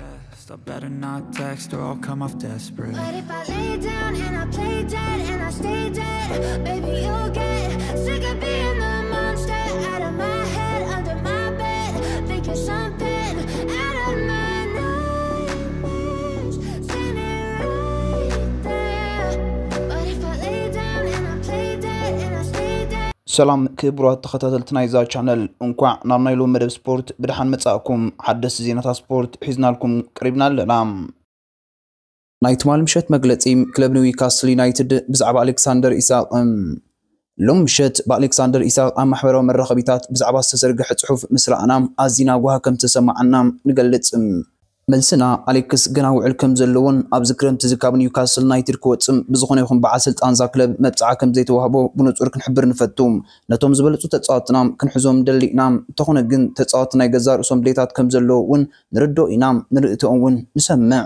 I better not text or I'll come off desperate. But if I lay down and I play dead and I stay dead, baby, you'll get sick of being the monster out of my head, under my bed, thinking something out of my nightmares, standing right there. But if I lay down and I play dead and I stay dead. ሰላም ክቡራት ተኸታተልቲ ናይዛ ቻነል፣ እንኳዕ ናብ ናይ ሎም መደብ ስፖርት ብደሓን መጻእኩም። ሓደስቲ ዜናታት ስፖርት ሒዝናልኩም ቀሪብና ኣለና። ናይ ትማል ምሸት መግለጺ ክለብ ኒውካስል ዩናይትድ ብዛዕባ ኣሌክሳንደር ኢሳቕ። ሎም ምሸት ብኣሌክሳንደር ኢሳቕ ኣብ ማሕበራዊ መራኸቢታት ብዛዕባ ዝተዘርግሐ ጽሑፍ ምስ ረኣና ኣዚና ጓህ ከም ተሰማዓና ንገልጽ። መልስና ኣሌክስ ገና ውዕል ከም ዘለዎን ኣብዚ ክረምቲ እዚ ካብ ኒውካስል ዩናይትድ ክወጽእ ብዝኾነ ይኹን በዓል ስልጣን እዛ ክለብ መብጽዓ ከም ዘይተዋህቦ ብንጹር ክንሕብር ንፈቱ። ነቶም ዝበለጹ ተጻወትና ክንሕዞም ደሊና፣ እንተኾነ ግን ተጻወቲ ናይ ገዛእ ርእሶም ድሌታት ከም ዘለዎ እውን ንርድኦ ኢና፣ ንርእትኦም እውን ንሰምዕ።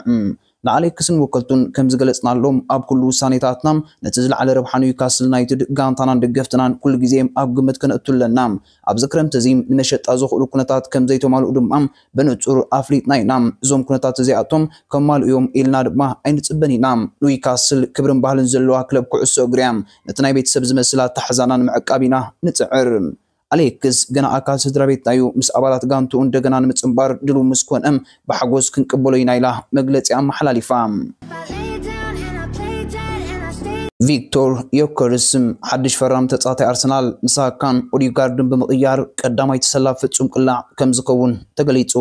ንኣሌክስን ወከልቱን ከም ዝገለጽናሎም ኣብ ኩሉ ውሳኔታትና ነቲ ዝለዓለ ረብሓ ኒውካስል ዩናይትድ ጋንታናን ደገፍትናን ኩሉ ግዜ ኣብ ግምት ከነእቱ ኣለና። ኣብዚ ክረምቲ እዚ ንመሸጣ ዝኽእሉ ኩነታት ከም ዘይተማልኡ ድማ ብንጹር ኣፍሊጥና ኢና። እዞም ኩነታት እዚኣቶም ከማልኡ እዮም ኢልና ድማ ኣይንጽበን ኢና። ኒውካስል ክብርን ባህልን ዘለዋ ክለብ ኩዕሶ እግሪ እያ። ነቲ ናይ ቤተሰብ ዝመስል ኣተሓሕዛና ንምዕቃብ ኢና ንጽዕር። ኣሌክስ ገና ኣካል ስድራ ቤትና እዩ። ምስ ኣባላት ጋንትኡ እንደገና ንምጽንባር ድሉው ምስ ኮነ ብሓጎስ ክንቅበሎ ኢና ኢላ መግለጺ ኣመሓላሊፋ። ቪክቶር ዮከርስ ሓድሽ ፈራሚ ተጻዋታይ ኣርሰናል ንሳካን ኦዲጋርድን ብምቕያር ቀዳማይ ተሰላፊ ፍጹም ቅላዕ ከም ዝኸውን ተገሊጹ።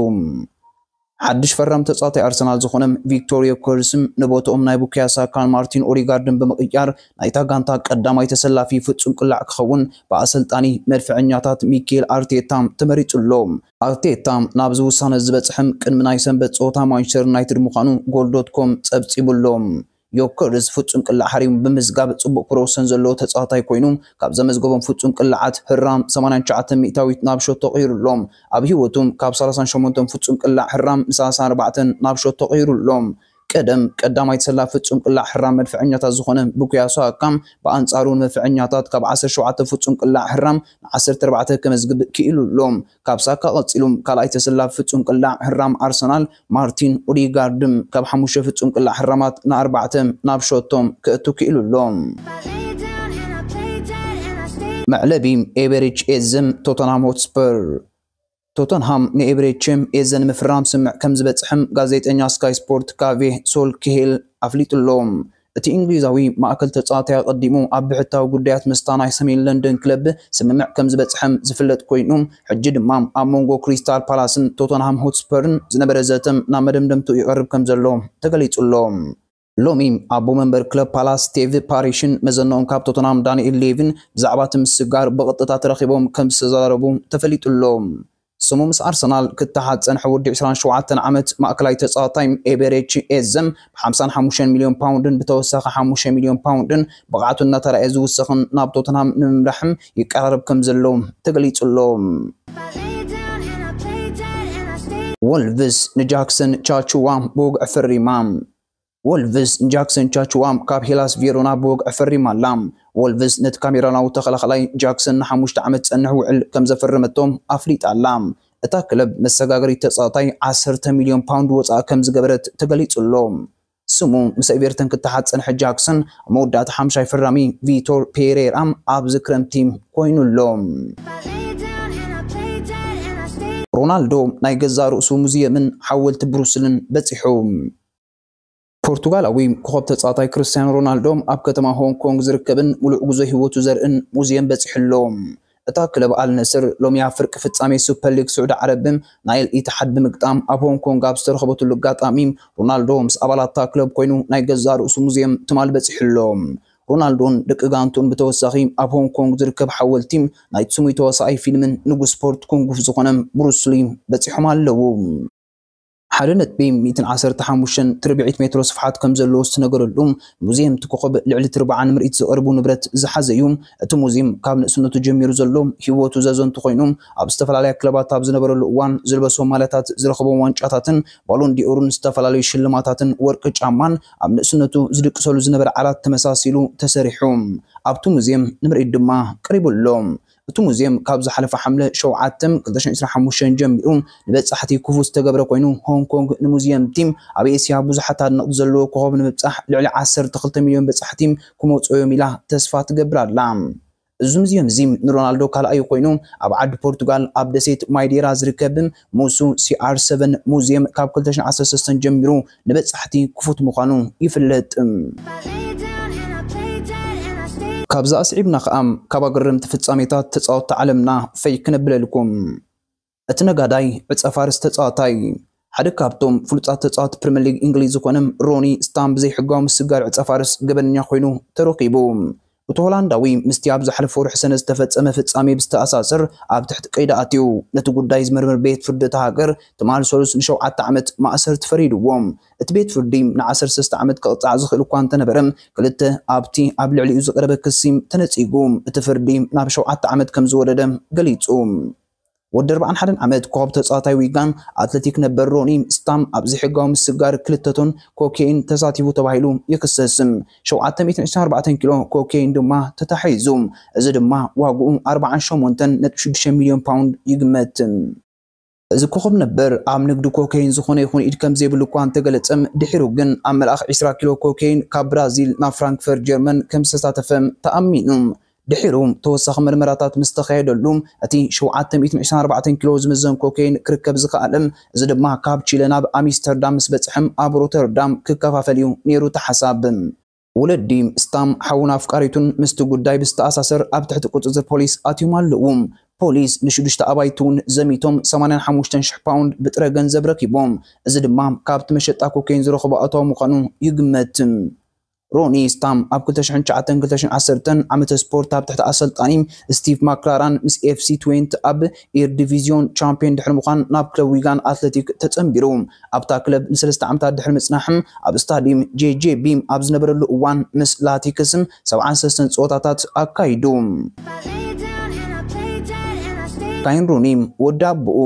ሓድሽ ፈራሚ ተጻዋታይ ኣርሰናል ዝኾነ ቪክቶር ዮከርስ ንቦትኦም ናይ ቡካዮ ሳካን ማርቲን ኦዲጋርድን ብምቕያር ናይታ ጋንታ ቀዳማይ ተሰላፊ ፍጹም ቅላዕ ክኸውን ብኣሰልጣኒ መድፈዐኛታት ሚኬል ኣርቴታ ተመሪጹ ኣሎ። ኣርቴታ ናብዚ ውሳነ ዝበጽሐም ቅድሚ ናይ ሰንበት ጸወታ ማንቸስተር ዩናይትድ ምዃኑ ጎል ዶት ኮም ጸብጺቡ ኣሎ። ዮከርስ ፍጹም ቅላዕ ሃሪሙ ብምዝጋብ ጽቡቕ ፕሮሰን ዘለዎ ተጻዋታይ ኮይኑ ካብ ዘመዝገቦም ፍጹም ቅላዓት ህራም ሰማንያን ትሽዓተ ሚእታዊት ናብ ሸቶ ቀይሩ ኣሎ። ኣብ ህይወቱ ካብ ሰላሳን ሸሞንተን ፍጹም ቅላዕ ህራም ንሰላሳን ኣርባዕተን ናብ ሸቶ ቀይሩ ኣሎ። ቀደም ቀዳማይ ተሰላፊ ፍጹም ቅላዕ ህራም መድፈዐኛታት ዝኾነ ቡካዮ ሳካ ብኣንጻሩ ንመድፈዐኛታት ካብ ዓሰርተ ሸውዓተ ፍጹም ቅላዕ ህራም ን ዓሰርተ ኣርባዕተ ከመዝግብ ክኢሉ ኣሎ። ካብ ሳካ ቀጺሉ ካልኣይ ተሰላፊ ፍጹም ቅላዕ ህራም ኣርሰናል ማርቲን ኦዲጋርድ ካብ ሓሙሽተ ፍጹም ቅላዕ ህራማት ንኣርባዕተ ናብ ሸቶም ከእቱ ክኢሉ ኣሎ። መዕለቢ ኤቤሬቺ ኤዘም ቶተንሃም ሆትስፐር። ቶተንሃም ንኤቤሬቺ ኤዘ ንምፍራም ስምምዕ ከም ዝበጽሐም ጋዜጠኛ ስካይ ስፖርት ካቬ ሶል ክሄል ኣፍሊጡ ኣሎ። እቲ እንግሊዛዊ ማእከል ተጻዋታይ ኣቐዲሙ ኣብ ብሕታዊ ጉዳያት ምስታ ናይ ሰሜን ለንደን ክለብ ስምምዕ ከም ዝበጽሐም ዝፍለጥ ኮይኑ፣ ሕጂ ድማ ኣብ መንጎ ክሪስታል ፓላስን ቶተንሃም ሆትስፐርን ዝነበረ ዘተም ናብ መደምደምትኡ ይቐርብ ከም ዘሎ ተገሊጹ ኣሎ። ሎሚ ኣቦ መንበር ክለብ ፓላስ ስቴቭ ፓሪሽን መዘንኦም ካብ ቶተንሃም ዳንኤል ሌቪን ብዛዕባ እቲ ምስጋር ብቐጥታ ተራኺቦም ከም ዝተዘራረቡ ተፈሊጡ ኣሎ። ስሙ ምስ ኣርሰናል ክተሓዝ ዝጸንሐ ወዲ ዕስራን ሸውዓተን ዓመት ማእከላይ ተጻዋታይ ኤቤሬቺ ኤዘም ብ ሓምሳን ሓሙሽተን ሚልዮን ፓውንድን ብተወሳኺ ሓሙሽተ ሚልዮን ፓውንድን ብቕዓቱ እናተራእየ ዝውሰኽን ናብ ቶተንሃም ንምምራሕም ይቀራረብ ከም ዘሎ ተገሊጹ ኣሎ። ወልቭስ ንጃክሰን ቻቹዋ ብወግዒ ፈሪማ። ወልቭስ ንጃክሰን ቻቹዋ ካብ ሄላስ ቬሮና ብወግዒ ፈሪማ ኣላ። ወልቭስ ነቲ ካሜራናዊ ተኸላኸላይ ጃክሰን ንሓሙሽተ ዓመት ዝጸንሕ ውዕል ከም ዘፈረመቶ ኣፍሊጣ ኣላ። እታ ክለብ መሰጋገሪት ተጻዋታይ ዓሰርተ ሚልዮን ፓውንድ ወጻኢ ከም ዝገበረት ተገሊጹ ኣሎ። ስሙ ምስ ኤቨርተን ክተሓዝ ዝጸንሐ ጃክሰን ኣብ መወዳእታ ሓምሻይ ፈራሚ ቪቶር ፔሬራ ኣብዚ ክረምቲ ኮይኑ ኣሎ። ሮናልዶ ናይ ገዛእ ርእሱ ሙዚየምን ሓወልቲ ብሩስልን በጺሑ። ፖርቱጋላዊ ኮኸብ ተጻዋታይ ክርስቲያኖ ሮናልዶ ኣብ ከተማ ሆንግ ኮንግ ዝርከብን ምሉእ ጉዞ ህይወቱ ዘርእን ሙዚየም በጺሑ ኣሎ። እታ ክለብ ኣል ነስር ሎሚ ኣብ ፍርቂ ፍጻሜ ሱፐር ሊግ ስዑዲ ዓረብ ናይል ኢትሓድ ብምግጣም ኣብ ሆንግ ኮንግ ኣብ ዝተረኸበትሉ ኣጋጣሚ ሮናልዶ ምስ ኣባላት እታ ክለብ ኮይኑ ናይ ገዛእ ርእሱ ሙዚየም ትማል በጺሑ ኣሎ። ሮናልዶን ደቂ ጋንቱን ብተወሳኺ ኣብ ሆንግ ኮንግ ዝርከብ ሓወልቲ ናይቲ ስሙይ ተዋሳኣይ ፊልምን ንጉስ ስፖርት ኩንጉፍ ዝኾነ ብሩስሊ በጺሖም ኣለዉ። ሓደ ነጥቢ ሚእትን ዓሰርተ ሓሙሽተን ትርብዒት ሜትሮ ስፍሓት ከም ዘለዎ ዝተነገረሉ ሙዚየም እቲ ኮኸብ ልዕሊ እቲ ርብዓ ንምርኢት ዝቐርቡ ንብረት ዝሓዘ እዩ። እቲ ሙዚየም ካብ ንእስነቱ ጀሚሩ ዘሎ ህይወቱ ዘዘንቱ ኮይኑ ኣብ ዝተፈላለያ ክለባት ኣብ ዝነበረሉ እዋን ዝልበሶም ማልያታት ዝረኸቦም ዋንጫታትን ባሎን ዲኦርን ዝተፈላለዩ ሽልማታትን ወርቂ ጫማን ኣብ ንእስነቱ ዝድቅሰሉ ዝነበረ ዓራት ተመሳሲሉ ተሰሪሑ ኣብቲ ሙዚየም ንምርኢት ድማ ቀሪቡ ኣሎ። እቲ ሙዚየም ካብ ዝሓለፈ ሓምለ ሸውዓተ ክልተ ሽሕን ዕስራን ሓሙሽተን ጀሚሩ ንበጻሕቲ ክፉት ዝተገብረ ኮይኑ፣ ሆንግ ኮንግ ንሙዚየም ቲም ኣብ ኤስያ ብዙሓት ኣድነቕቲ ዘለዎ ኮኸብ ንምብጻሕ ልዕሊ ዓሰርተ ክልተ ሚልዮን በጻሕቲ ክመጽኡ እዮም ኢላ ተስፋ ትገብር ኣላ። እዚ ሙዚየም እዚ ንሮናልዶ ካልኣዩ ኮይኑ፣ ኣብ ዓዲ ፖርቱጋል ኣብ ደሴት ማይዴራ ዝርከብ ሙሱ ሲኣር ሰቨን ሙዚየም ካብ ክልተ ሽሕን ዓሰርተ ሰለስተን ጀሚሩ ንበጻሕቲ ክፉት ምዃኑ ይፍለጥ። ካብዚ ኣስዒብና ከኣ ካብ ኣገረምቲ ፍጻሜታት ተጻወትቲ ዓለምና ፈይ ክነብለልኩም። እቲ ነጋዳይ ዕጸ ፋርስ ተጻዋታይ ሓደ ካብቶም ፍሉጣት ተጻወትቲ ፕሪምየር ሊግ እንግሊዝ ዝኾነ ሮኒ ስታም ብዘይሕጋዊ ምስጋር ዕጸ ፋርስ ገበነኛ ኮይኑ ተረኺቡ። እቲ ሆላንዳዊ ምስቲ ኣብ ዝሓለፈ ወርሒ ሰነ ዝተፈጸመ ፍጻሜ ብዝተኣሳሰር ኣብ ትሕቲ ቀይዲ ኣትዩ። ነቲ ጉዳይ ዝምርምር ቤት ፍርዲ እታ ሃገር ትማል ሰሉስ ንሸውዓተ ዓመት ማእሰርቲ ፈሪድዎ። እቲ ቤት ፍርዲ ንዓሰርተ ሰለስተ ዓመት ክቕጻዕ ዝኽእል እኳ እንተነበረ፣ ክልተ ኣብቲ ኣብ ልዕሊኡ ዝቐረበ ክሲ ተነጺጉ። እቲ ፍርዲ ናብ ሸውዓተ ዓመት ከም ዝወረደ ገሊጹ። ወዲ ኣርባዓን ሓደን ዓመት ኮኸብ ተጻዋታይ ዊጋን ኣትሌቲክ ነበር ሮኒ ስታም ኣብ ዘይሕጋዊ ምስጋር ክልተ ቶን ኮኬይን ተሳቲፉ ተባሂሉ ይክሰስ። ሸውዓተ ሚእትን ዕስራን ኣርባዕተን ኪሎ ኮኬይን ድማ ተታሒዙ። እዚ ድማ ዋግኡ ኣርባዓን ሸሞንተን ነጥቢ ሽዱሽተ ሚልዮን ፓውንድ ይግመት። እዚ ኮኸብ ነበር ኣብ ንግዲ ኮኬይን ዝኾነ ይኹን ኢድ ከም ዘይብሉ እኳ እንተገለጸም፣ ድሒሩ ግን ኣብ መልኣኽ ዕስራ ኪሎ ኮኬይን ካብ ብራዚል ናብ ፍራንክፈርት ጀርመን ከም ዝተሳተፈ ተኣሚኑ። ድሒሩ ተወሳኺ መርመራታት ምስ ተኻየደሉ፣ እቲ ሸውዓተ ሚእትን ዕስራን ኣርባዕተን ኪሎ ዝምዘን ኮኬይን ክርከብ ዝኸኣለ፣ እዚ ድማ ካብ ቺለ ናብ ኣምስተርዳም ምስ በጽሐ ኣብ ሮተርዳም ክከፋፈል እዩ ነይሩ ተሓሳብ። ወለዲ ስታም ሓውን ኣፍቃሪቱን ምስቲ ጉዳይ ብዝተኣሳሰር ኣብ ትሕቲ ቁጽጽር ፖሊስ ኣትዮም ኣለዉ። ፖሊስ ንሽዱሽተ ኣባይቲ እውን ዘሚቶም ሰማንያን ሓሙሽተን ሽሕ ፓውንድ ብጥረ ገንዘብ ረኪቦም። እዚ ድማ ካብቲ መሸጣ ኮኬይን ዝረኸቦ ኣታዊ ምዃኑ ይግመት። ሮኒ ስታም ኣብ ክልተ ሽሕን ትሽዓተን ክልተ ሽሕን ዓሰርተን ዓመተ ስፖርት ኣብ ትሕቲ ኣሰልጣኒ ስቲቭ ማክላራን ምስ ኤፍሲ ትዌንቲ ኣብ ኤርዲቪዝዮን ቻምፒዮን ድሕሪ ምዃን ናብ ክለብ ዊጋን ኣትሌቲክ ተጸንቢሩ። ኣብታ ክለብ ንሰለስተ ዓመታት ድሕሪ ምጽናሕም ኣብ ስታዲየም ጄጄቢ ኣብ ዝነበረሉ እዋን ምስ ላቲክስ ሰብዓን ሰለስተን ጸወታታት ኣካይዱ። ካይን ሩኒ ወዲ ኣቦኡ።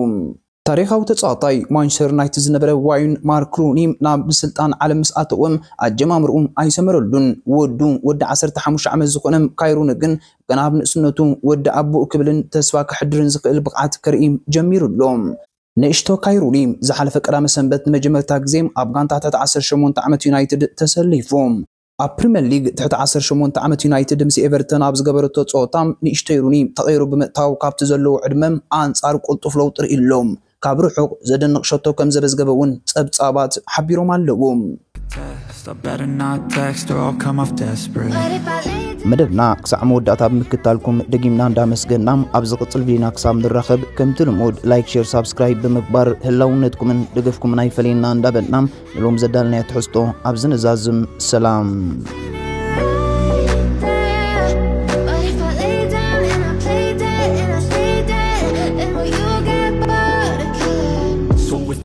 ታሪኻዊ ተጻዋታይ ማንቸስተር ዩናይትድ ዝነበረ ዋይን ማርክ ሩኒ ናብ ምስልጣን ዓለም ምስ ኣተወ ኣጀማምርኡ ኣይሰመረሉን። ወዱ ወዲ ዓሰርተ ሓሙሽተ ዓመት ዝኾነ ካይ ሩኒ ግን ገና ኣብ ንእስነቱ ወዲ ኣቦኡ ክብልን ተስፋ ከሕድርን ዝኽእል ብቕዓት ከርኢ ጀሚሩ ኣሎ። ንእሽቶ ካይ ሩኒ ዝሓለፈ ቀዳመ ሰንበት ንመጀመርታ ግዜ ኣብ ጋንታ ትሕቲ ዓሰርተ ሸሞንተ ዓመት ዩናይትድ ተሰሊፉ። ኣብ ፕሪምየር ሊግ ትሕቲ ዓሰርተ ሸሞንተ ዓመት ዩናይትድ ምስ ኤቨርተን ኣብ ዝገበረቶ ጸወታ ንእሽቶይ ሩኒ ተቐይሩ ብምእታው ካብቲ ዘለዎ ዕድመ ኣንጻር ቅልጡፍ ለውጢ ርእዩ ኣሎ። ካብ ርሑቕ ዘደንቕ ሸቶ ከም ዘመዝገበ እውን ጸብጻባት ሓቢሮም ኣለዉ። Test, I better not text or I'll come off desperate. መደብና ክሳዕ መወዳእታ ብምክታልኩም ደጊምና እንዳመስገና ኣብ ዝቕጽል ቪዲዮና ክሳብ ንራኸብ ከምቲ ልሙድ ላይክ፣ ሼር፣ ሳብስክራይብ ብምግባር ህላውነትኩምን ደገፍኩምን ኣይፈለየና እንዳበልና ንሎም ዘዳልናዮ ትሕዝቶ ኣብዚ ነዛዝም። ሰላም።